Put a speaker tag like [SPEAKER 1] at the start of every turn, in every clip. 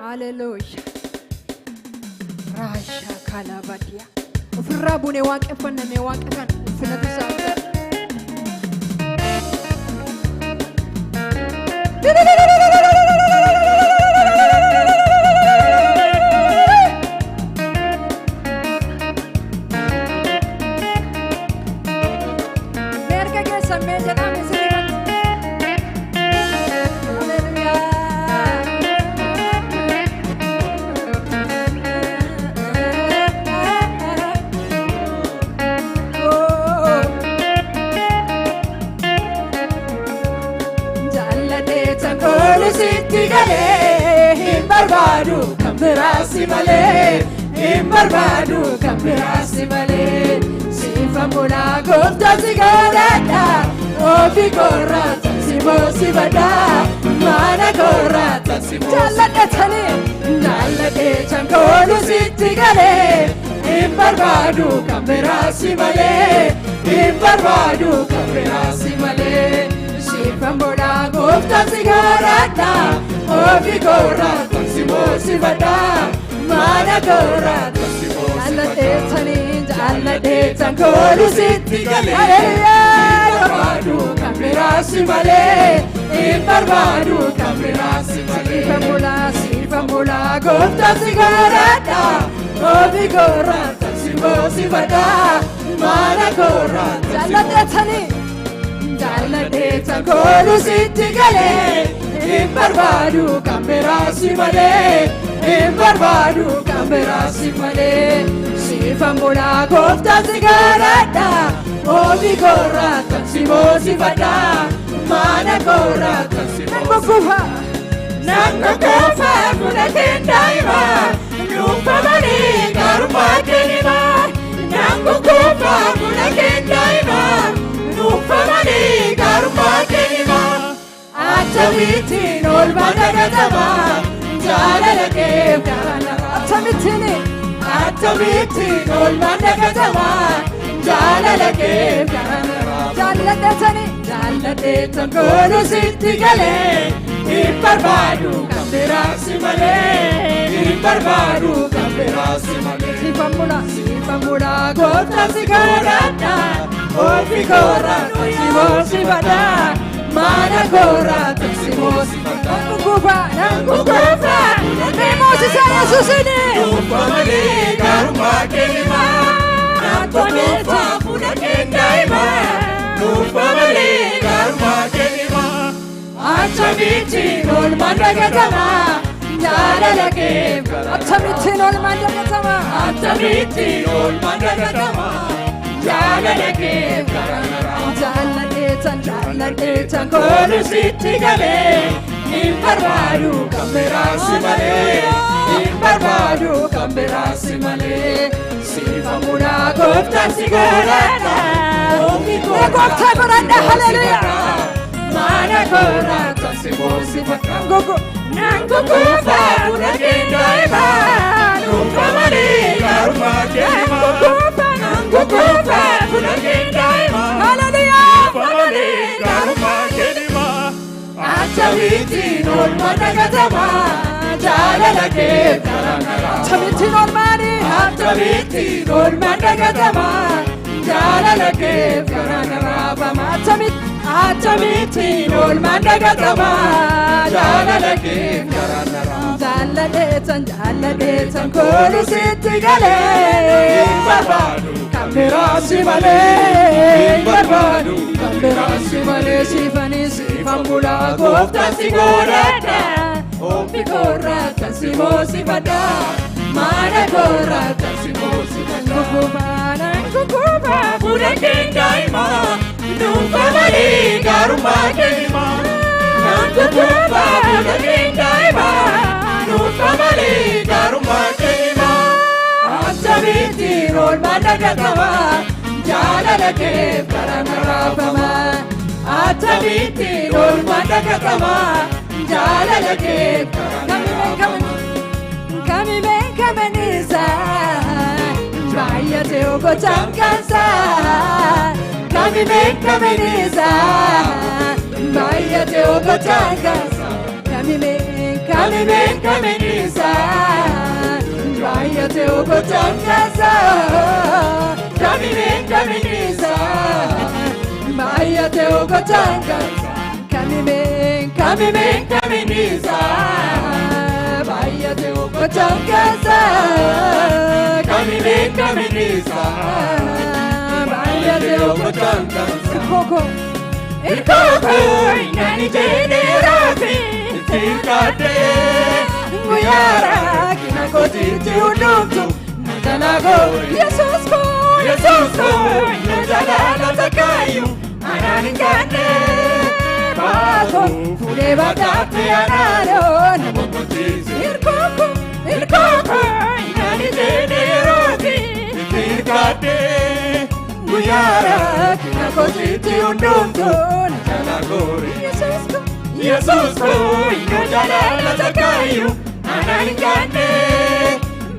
[SPEAKER 1] Haleluuyaa. Raashaa kaalabadiyaa. Ofirraa buunee waaqeffannamee Waaqa kana ulfinatu isaa. Mee harka keessan mee jedhaa mee sirriitti. Haleluuyaa. Jaalladhee tankoolu sitti galee, hin barbaadu kan biraasi malee, hin barbaadu kan biraasi malee. Siifa mulaa Gooftaa si godhadha, ofii koorraa si moosifadha, mana koorraa. Jaalladhatanii, jaalladhee tankoolu sitti galee, hin barbaadu kan biraasi malee, hin barbaadu kan biraasi malee. Siifan godhaa Gooftaa si godhadha, ofii koorraa si moosifadha, mana koorraa. Jaalladheetanii, jaalladheetan koolu sitti galee, hin barbaadu kan biraasi malee, hin barbaadu kan biraasi malee. Siifan bulaa, siifan bulaa Gooftaa si godhadha, ofii koorraa si moosifadha, mana koorraa. Jaalladheetanii, jaalladheetan koolu sitti galee, hin barbaadu kan biraasi malee, hin barbaadu kan biraasi malee. Siifan bulaa Gooftaa si godhadha, ofii koorraa si moosifadha, mana koorraa. Nan gugguufa,
[SPEAKER 2] Nan gugguufa fuula kee daa'ima, dhuunfa malee gaarummaa kennima. Nan gugguufa fuula kee daa'ima, dhuunfa malee gaarummaa kennima.
[SPEAKER 1] Akkamittiin oolmaan dagatama, jaalala kee karaan? Akkamittiin, akkamittiin oolmaan dagatama, jaalala kee karaan? Jaalladhatanii, jaalladheetan koolu sitti galee,
[SPEAKER 2] hin barbaadu kan biraasi malee, hin barbaadu kan biraasi malee.
[SPEAKER 1] Siifan bulaa, siifan bulaa
[SPEAKER 2] Gooftaa si godhadha, ofii koorraa si moosifadha, mana koorraa si moosifadha.
[SPEAKER 1] Nan gugguufa, nan
[SPEAKER 2] Gugguufa.
[SPEAKER 1] Mee moosisaa Yesuusin.
[SPEAKER 2] Dhuunfa malee gaarummaa kennima. Nan gugguufa fuula kee daa'ima, dhuunfa malee gaarummaa kennima.
[SPEAKER 1] Akkamittiin oolmaan dagatama, jaalala kee? Akkamittiin oolmaan dagatama?
[SPEAKER 2] Akkamittiin oolmaan dagatama, jaalala kee karaan?
[SPEAKER 1] Jaalladheetan, jaalladheetan
[SPEAKER 2] Koolu sitti galee, hin barbaadu kan biraasi malee, hin barbaadu kan biraasi malee. Siifa
[SPEAKER 1] bulaa
[SPEAKER 2] Gooftaan si godhadha, ofii
[SPEAKER 1] Mee Gooftaa godhadha, haleluuyaa.
[SPEAKER 2] Mana koorraa si moosifadha.
[SPEAKER 1] Gugu
[SPEAKER 2] Nan gugguufa fuula kee daa'ima, dhuunfa malee gaarummaa kennima. Nan gugguufa fuula kee daa'ima,
[SPEAKER 1] Haleluuyaa.
[SPEAKER 2] malee gaarummaa kennima. Akkamittiin oolmaan dagatama, jaalala kee karaan?
[SPEAKER 1] Akkamittiin oolmaani?
[SPEAKER 2] Akkamittiin oolmaan dagatama, jaalala kee karaan raafama?
[SPEAKER 1] Akkamitti,
[SPEAKER 2] Akkamittiin oolmaan dagatama, jaalala kee karaan raafama?
[SPEAKER 1] Jaalladheetan, jaalladheetan
[SPEAKER 2] Koolu sitti galee, hin barbaadu kan biraasi malee, hin barbaadu kan biraasi malee.
[SPEAKER 1] Siifanii, siifan bulaa
[SPEAKER 2] Gooftaan si godhadha, ofii koorraa si moosifadha, mana koorraa si moosifadha.
[SPEAKER 1] Gugguufa, nan gugguufa
[SPEAKER 2] Fuula kee daa'ima, dhuunfa malee gaarummaa kennima. Nan gugguufa fuula kee daa'ima, dhuunfa malee gaarummaa kennima. Akkamittiin oolmaan dagatama, jaalala kee karaan raafama? Akkamittiin oolmaan dagatama, jaalala kee karaan?
[SPEAKER 1] Kamimeen, kamimeen baay'ate gochaan kansaa. Kamimeen kaminisa baay'ate gochaan kansaa. Kamimeen,
[SPEAKER 2] Kamimeen kaminisa.
[SPEAKER 1] Baay'atee gochaan keessa kamimeen kaminiisa. Baay'atee gochaan keessa kamimeen kamimeen kaminiisa. Baay'atee gochaan keessa
[SPEAKER 2] Kamimeen kaminiisa.
[SPEAKER 1] Baay'atee gochaan keessa. Koko
[SPEAKER 2] Irkooko nani jedheeraati ittiin kaadhee
[SPEAKER 1] guyyaara kina kootiitti hundumtu na jalaa goori. Yesuus koo
[SPEAKER 2] Yesuus koo na jalaa lafa kaayu anaan hin gaanne
[SPEAKER 1] baatoo fuudhee baataatti anaadoo na
[SPEAKER 2] boqochiise.
[SPEAKER 1] Irkooko
[SPEAKER 2] Irkooko nani jedheeraati ittiin kaadhee
[SPEAKER 1] guyyaara kina kootiitti hundumtu na
[SPEAKER 2] jalaa goori.
[SPEAKER 1] Yesuus koo
[SPEAKER 2] Yesuus koo na jalaa lafa kaayu anaan hin gaanne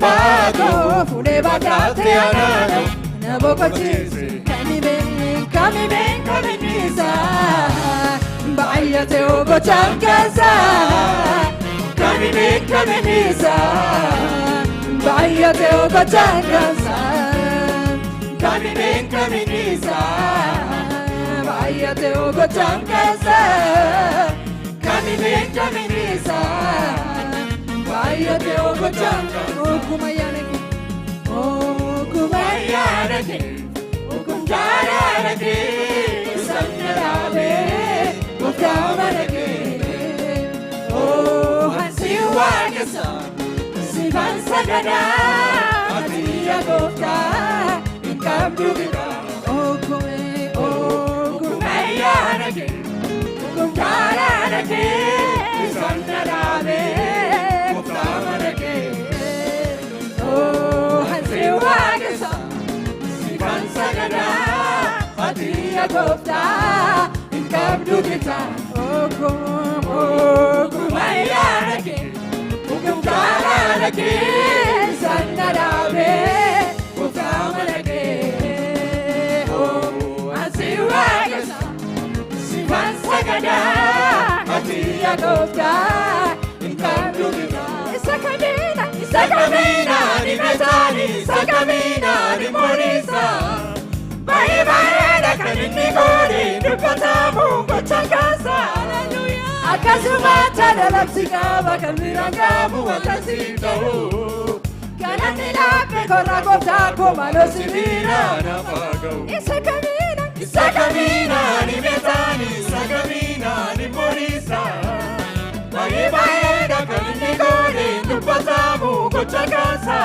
[SPEAKER 1] baatoo fuudhee baataatti anaadoo na boqochiise. Kamimeen kamimeen kaminiisa baay'atee gochaan keessa kamimeen kaminiisa baay'atee gochaan keessa kamimeen kaminiisa baay'atee gochaan keessa kamimeen kaminiisa baay'atee gochaan oguma yaana kee oguma yaana kee
[SPEAKER 2] Jaalala kee
[SPEAKER 1] Sanna dhaabee gooftaa mana kee oo hansi waaqessa sifan sagadaa ati yaa gooftaa hin qabdu qixa ogumee ogumee
[SPEAKER 2] ayyaana kee
[SPEAKER 1] jaalala kee sanna dhaabee gooftaa mana kee oo hansi waaqessa sifan sagadaa ati yaa gooftaa hin qabdu qixa ogumee
[SPEAKER 2] ayyaana kee
[SPEAKER 1] jaalala kee sanna dhaabee gooftaa mana kee oo hansi waaqessa sifan sagadaa ati yaa gooftaa hin qabdu qixa isa kamiina isa kamiina
[SPEAKER 2] ni metaani isa kamiina ni moonisa baay'ee bareeda kan inni goone dubbatamu gocha kaasa.
[SPEAKER 1] Akkasuma jaalalabsi qaba kan biraan qabu wanta siin ta'u. Kanatti laaffee korra gooftaa koo maaloo si bira. Isa kamiina
[SPEAKER 2] Isa kamiina ni metaani isa kamiina ni moonisa baay'ee bareeda kan inni goone dubbatamu gocha kaasa.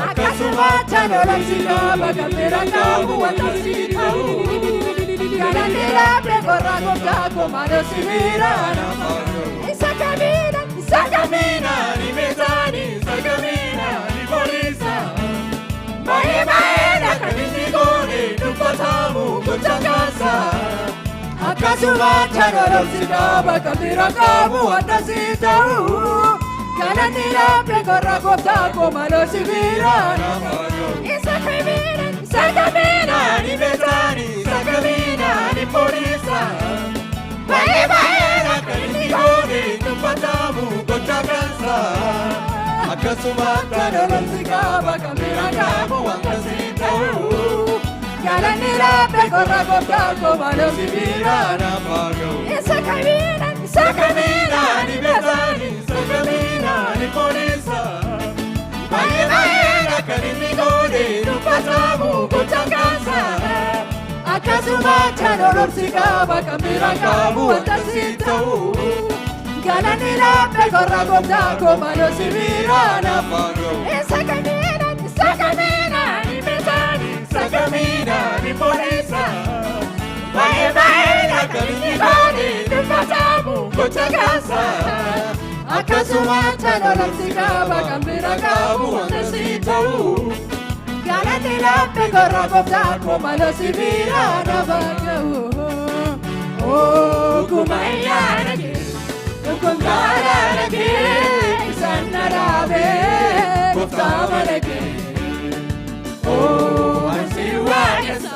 [SPEAKER 1] Akkasuma jaalalabsi qaba kan biraan qabu wanta siin ta'u. Kanatti laaffee korra gooftaa koo maaloo si bira. Isa kamiina isa kamiina
[SPEAKER 2] ni metaani isa kamiina ni moonisa baay'ee bareeda kan inni goone dubbatamu gocha kaasa.
[SPEAKER 1] Akkasuma jaalalabsi qaba kan biraan qabu wanta siin ta'u. Kanatti laaffee korra gooftaa koo maaloo si bira. Isa kamiina isa kamiina
[SPEAKER 2] ni metaani isa kamiina ni moonisa baay'ee bareeda kan inni goone dubbatamu gocha kaasa.
[SPEAKER 1] Akkasuma jaalalabsi qaba kan biraan qabu wanta siin ta'u. Galanni laaffee korra gooftaa koo maaloo si bira. Isa kamiina isa kamiina
[SPEAKER 2] ni metaani isa kamiina ni moonisa baay'ee bareeda kan inni goone dubbatamu gocha kaasa.
[SPEAKER 1] Akkasuma jaalalabsi qaba kan biraan qabu wanta siin ta'u. Galanni laaffee korra gooftaa koo maaloo si bira. Isa kamiina isa kamiina ni metaani
[SPEAKER 2] Isa kamiina ni moonisa baay'ee bareeda kan inni goone dubbatamu gocha kaasa.
[SPEAKER 1] Akkasuma jaalalabsi qaba kan biraan qabu wanta siin ta'u. Galanni laaffee korra gooftaa koo maaloo si bira nama ga'u. Oguma ayyaana kee jaalala kee sanna dhaabee gooftaa mana kee. Oo ansi waaqessa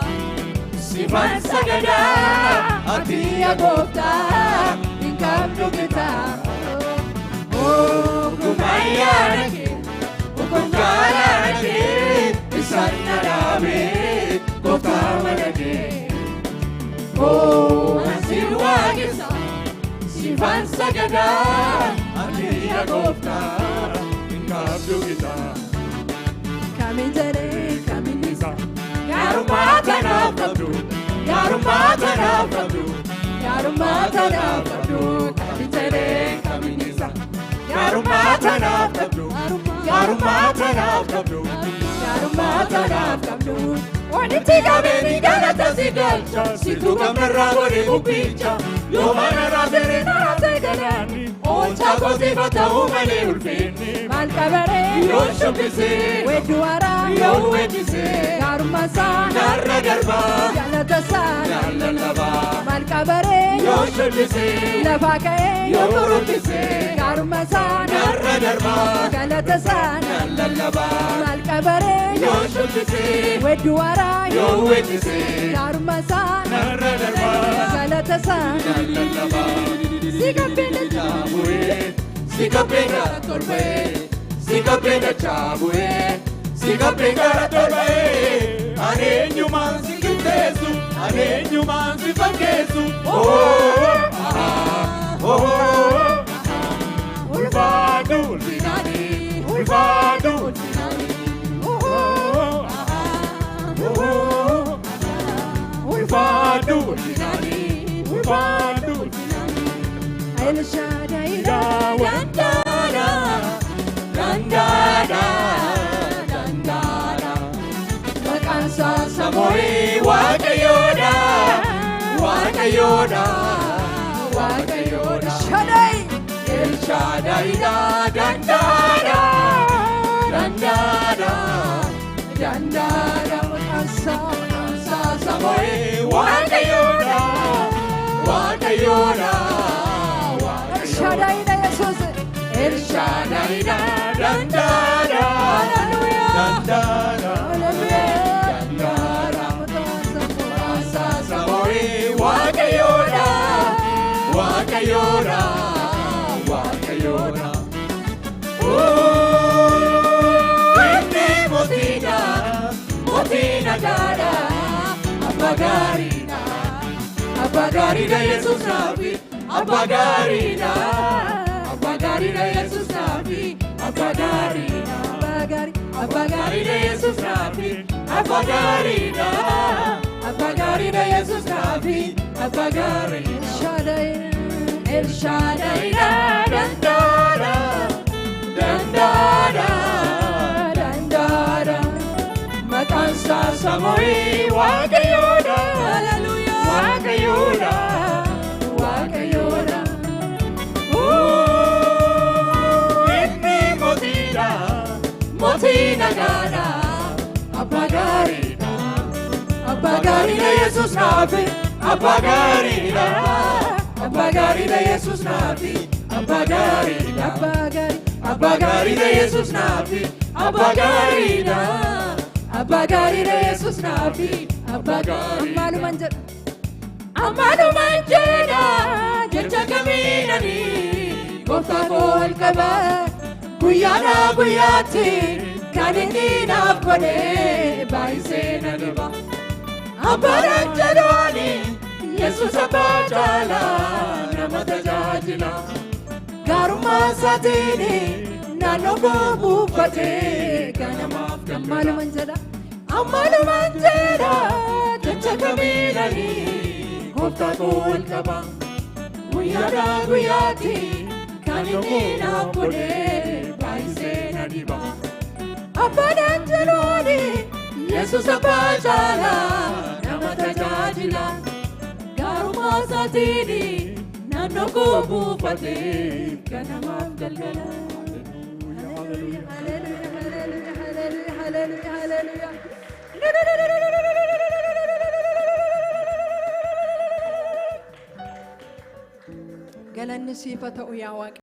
[SPEAKER 1] sifan sagadaa ati yaa gooftaa hin qabdu qixa. Oguma ayyaana kee jaalala
[SPEAKER 2] Ansi waaqessa, siifan sagadaa, ati yaa gooftaa hin qabdu gitaa.
[SPEAKER 1] Kamiin jedhee kamiin isa.
[SPEAKER 2] Gaarummaa tanaaf qabdu, gaarummaa tanaaf qabdu,
[SPEAKER 1] Gaarummaa tanaaf qabdu. Kamiin jedhee
[SPEAKER 2] kamiin isa. Gaarummaa tanaaf qabdu, gaarummaa tanaaf qabdu,
[SPEAKER 1] Gaarummaa tanaaf qabdu. Walitti qabeenyi galata si galcha.
[SPEAKER 2] Situ gamnarraa godhe bubbicha, yoo manarraa seeree
[SPEAKER 1] Naraatee galaanni.
[SPEAKER 2] oolchaa kootiifa ta'uu malee ulfinni.
[SPEAKER 1] Maal qabaree.
[SPEAKER 2] Yoon shubbisee,
[SPEAKER 1] Weedduu haaraa.
[SPEAKER 2] yoon weeddisee,
[SPEAKER 1] Gaarummaa isaa.
[SPEAKER 2] narra darbaa,
[SPEAKER 1] Jaalata isaa.
[SPEAKER 2] naan lallabaa.
[SPEAKER 1] Maal qabaree.
[SPEAKER 2] Yoon shubbisee,
[SPEAKER 1] Lafaa ka'ee.
[SPEAKER 2] yoon kurumbisee,
[SPEAKER 1] Gaarummaa isaa.
[SPEAKER 2] narra darbaa,
[SPEAKER 1] Galata isaa.
[SPEAKER 2] naan lallabaa.
[SPEAKER 1] Maal qabaree.
[SPEAKER 2] Yoon shubbisee,
[SPEAKER 1] Weedduu haaraa.
[SPEAKER 2] yoon weeddisee,
[SPEAKER 1] Gaarummaa isaa.
[SPEAKER 2] narra darbaa,
[SPEAKER 1] Galata isaa.
[SPEAKER 2] naan lallabaa.
[SPEAKER 1] Si qabbeena.
[SPEAKER 2] Caabu'ee, si qabbeena tolba'ee, si qabbeena caabu'ee, si qabbeena tolba'ee. Ani eenyumaan si qixxeessu, ani eenyumaan si fakkeessu. Oh, ah, oh, ulfaadhu ulfinaani, ulfaadhu ulfinaani. Oh, ah, oh, ulfaadhu ulfinaani, ulfaadhu ulfinaani.
[SPEAKER 1] El Shaddai.
[SPEAKER 2] Dandada, dandada, dandada.
[SPEAKER 1] Maqaan isaa
[SPEAKER 2] Samoii Waaqayyoodha, Waaqayyoodha, Waaqayyoodha.
[SPEAKER 1] Shaddai.
[SPEAKER 2] El Shaddaiidha, dandada, dandada, dandada.
[SPEAKER 1] Maqaan isaa.
[SPEAKER 2] Maqaan isaa Samoii Waaqayyoodha, Waaqayyoodha,
[SPEAKER 1] El
[SPEAKER 2] Waaqayyoodha.
[SPEAKER 1] Shaddai dha Yesuus.
[SPEAKER 2] El Shaddaiidha, dandada,
[SPEAKER 1] Hallelujah.
[SPEAKER 2] dandada,
[SPEAKER 1] Hallelujah.
[SPEAKER 2] dandada.
[SPEAKER 1] Maqaan isaa.
[SPEAKER 2] Samoii Waaqayyoodha, Waaqayyoodha, Waaqayyoodha. Inni mootiidha, mootii nagaadha, abbaa gaariidha, abbaa gaariidha Yesuus naafi, abbaa gaariidha, abbaa gaariidha Yesuus naafi, abbaa gaariidha.
[SPEAKER 1] Abbaa gaarii.
[SPEAKER 2] Abbaa gaariidha Yesuus naafi, abbaa gaariidha, abbaa gaariidha Yesuus naafi, abbaa gaariidha.
[SPEAKER 1] Shaddai.
[SPEAKER 2] El Shaddai, dandada, dandada, dandada. Maqaan isaa Samoii Waaqayyoodha,
[SPEAKER 1] Hallelujah.
[SPEAKER 2] Waaqayyoodha, Waaqayyoodha. Inni mootiidha, mootii nagaadha, abbaa gaariidha. Abbaa gaariidha Yesuus naafi, abbaa gaariidha. Abbaa gaariidha Yesuus naafi, abbaa gaariidha.
[SPEAKER 1] Abbaa gaarii.
[SPEAKER 2] Abbaa gaariidha Yesuus naafi, abbaa gaariidha. Abbaa gaariidha Yesuus naafi, abbaa gaariidha.
[SPEAKER 1] Ammaaluman jedha.
[SPEAKER 2] Ammaaluman jedha jecha kamiinani gooftaa koo ol qaba. Guyyaadhaa guyyaatti kan inni naaf godhe baay'isee na dhiba. Abbaadhaan jedhuani Yesuus abbaa caalaa nama tajaajila. Gaarummaa isaatiin naannoo koo buufatee ganamaaf galgala.
[SPEAKER 1] Ammaaluman jedha.
[SPEAKER 2] Ammaaluman jedha jecha kamiinani gooftaa koo ol qaba. Guyyaadhaa guyyaatti kan inni naaf godhe baay'isee na dhiba. Abbaadhaan jedhuani Yesuus abbaa caalaa nama tajaajila. Gaarummaa isaatiin naannoo koo buufatee ganamaaf galgala.
[SPEAKER 1] Hallelujah. Hallelujah. Hallelujah. Hallelujah. Hallelujah. Galanni siif haa ta'u yaa Waaqa.